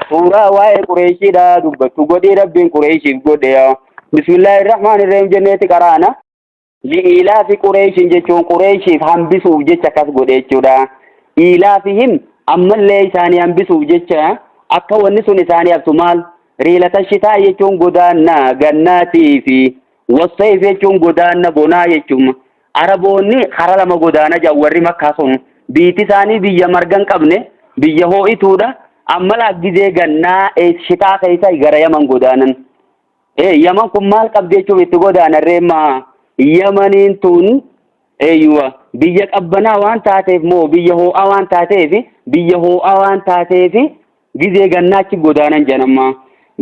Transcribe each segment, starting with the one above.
Suuraa waa'ee Qureeshiidha dubbattu godhii Rabbiin Qureeshiif godhe. Bismillaahi Rahmaani Rahiim jenneeti qaraana. Li'iilaafi Qureeshiin jechuun Qureeshiif hambisuuf jecha akkas godhe jechuudha. Iilaafihim ammallee isaanii hambisuuf jecha akka wanni sun isaanii haftu maal? Riilata shitaa jechuun godaanna gannaatii fi wassayif jechuun godaanna bonaa jechuun. Araboonni kara lama godaana jedhan warri Makkaa sun. Biitti isaanii biyya marga hin qabne, biyya hoo'ituudha. Amma laa gizee gannaa shitaa keessa gara Yaman godaanan. Yaman kun maal qabdi jechuuf itti godaanan reemma. Yamaniin tun eeyyuwa biyya qabbanaa waan taateef moo biyya hoo'aa waan taateef, biyya hoo'aa waan taateef gizee gannaa achi godaanan jedhan amma.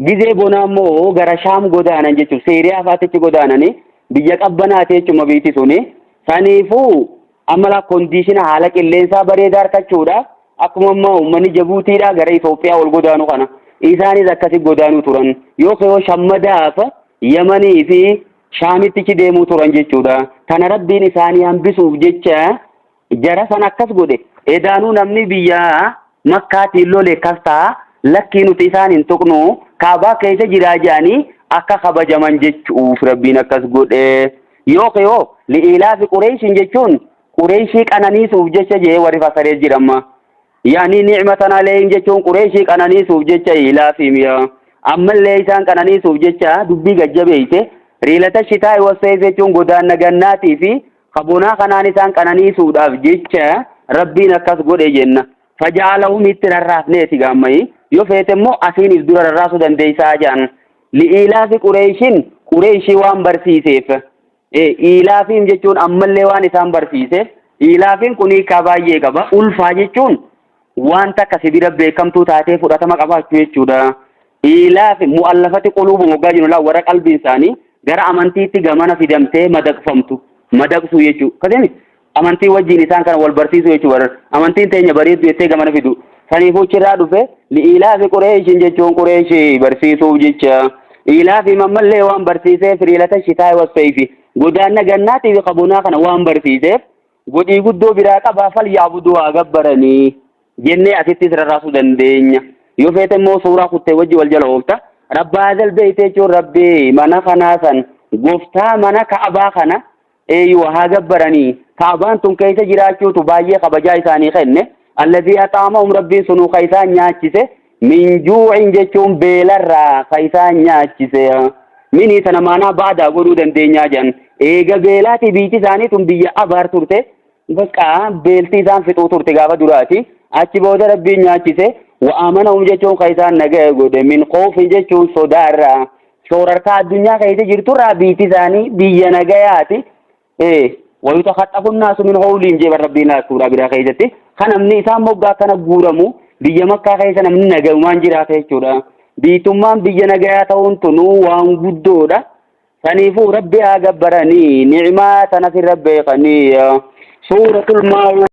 Gizee bonaa immoo gara Shaam godaanan jechuun Seeriyaa fa'aatti godaananii biyya qabbanaati jechuudha biyyi suni. Saniifuu amma laa kondiishina haala qilleensaa bareedaa argachuudha. Akkuma amma uummanni Jabuutiidhaa gara Itoophiyaa ol godaanu kana. Isaanis akkasi godaanuu turan. Yookiin shammadaaf Yamanii fi Shaamitti deemuu turan jechuudha. Kana Rabbiin isaanii hambisuuf jecha jara san akkas godhe. Edaanuu namni biyya Makkaatiin lole akkas ta'a. Lakkii nuti isaan hin tuqnu. Kaabaa keessa jiraa jedhanii akka kabajaman jechuuf Rabbiin akkas godhe. Yookiin hoo li'iilaafi Qureeshiin jechuun Qureeshii qananiisuuf jecha jee warri fasaree jiramma. Yaani ni'matan alayhim jechuun Qureeshii qananiisuuf jecha ilaafim yaa. Ammallee isaan qananiisuuf jecha dubbii gajjabeeyse riilata shitaa'i wasseef jechuun godaanna gannaatii fi kabonaa kanaan isaan qananiisuudhaaf jecha Rabbiin akkas godhe jenna. Faja'alahum itti rarraafneeti gaammayi. Yoo feete immoo asiin if dura rarraasuu dandeessaa jedhan. Li'iilaafi Qureeshiin Qureeshii waan barsiiseef. Iilaafiin jechuun ammallee waan isaan barsiiseef. Iilaafiin kun hiikaa baay'ee qaba. Ulfaa jechuun wanta akka sibira beekamtuu taatee fudhatama qabaachuu jechuudha. Iilaafi mu'allafati quluubu moggaa jiru laa warra qalbiin isaanii gara amantiitti gamana fidamtee madaqfamtu madaqsuu jechuudha. Akkasii amantii wajjin isaan kana wal barsiisuu jechuudha. Amantiin teenya bareeddu jettee gamana fidu. Saniifuu achirraa dhufe li'iilaafi Qureeshiin jechuun Qureeshii barsiisuuf jecha. Iilaafi ammallee waan barsiiseef riilata shitaa wassayfi godaanna gannaatii fi kabonaa kana waan barsiiseef godhii guddoo biraa qabaa fal yaabuduu haa gabbaranii jennee asittis rarraasuu dandeenya. Yoo feete immoo suuraa kuttee wajji wal jala oofta. Rabbaa hadal beeyte jechuun Rabbii mana kanaa san gooftaa mana Ka'abaa kana eeyyuu haa gabbaranii. Ka'abaan tun keessa jiraachuutu baay'ee kabajaa isaanii kenne. Alladhii axaamahum Rabbiin sunuu ka isaan nyaachise min juucin jechuun beelarraa ka isaan nyaachise. Minii tana maanaa ba'daa godhuu dandeenyaa jedhan. Eega beelaati biyyi isaanii tun biyya abaar turte. Bakka beelti isaan fixuu turte gaafa duraati. Achi booda Rabbiin nyaachise. Wa'aamanahum jechuun ka isaan nagaya godhe min khoofin jechuun sodaarraa. Shoorarkaa addunyaa keessa jirturraa biyyi isaanii biyya nagayaati. Wayutakhaxxafu naasu min hawliin jee Rabbiin suuraa biraa keessatti. Kan namni isaan moggaa akkana guuramu biyya Makkaa keessa namni nagayumaan jiraata jechuudha. Biitummaan biyya nagayaa ta'uun tunuu waan guddoodha. Saniifuu Rabbi haa gabbaranii ni'maa tana sirra beekanii. Suuratul Maa'uun.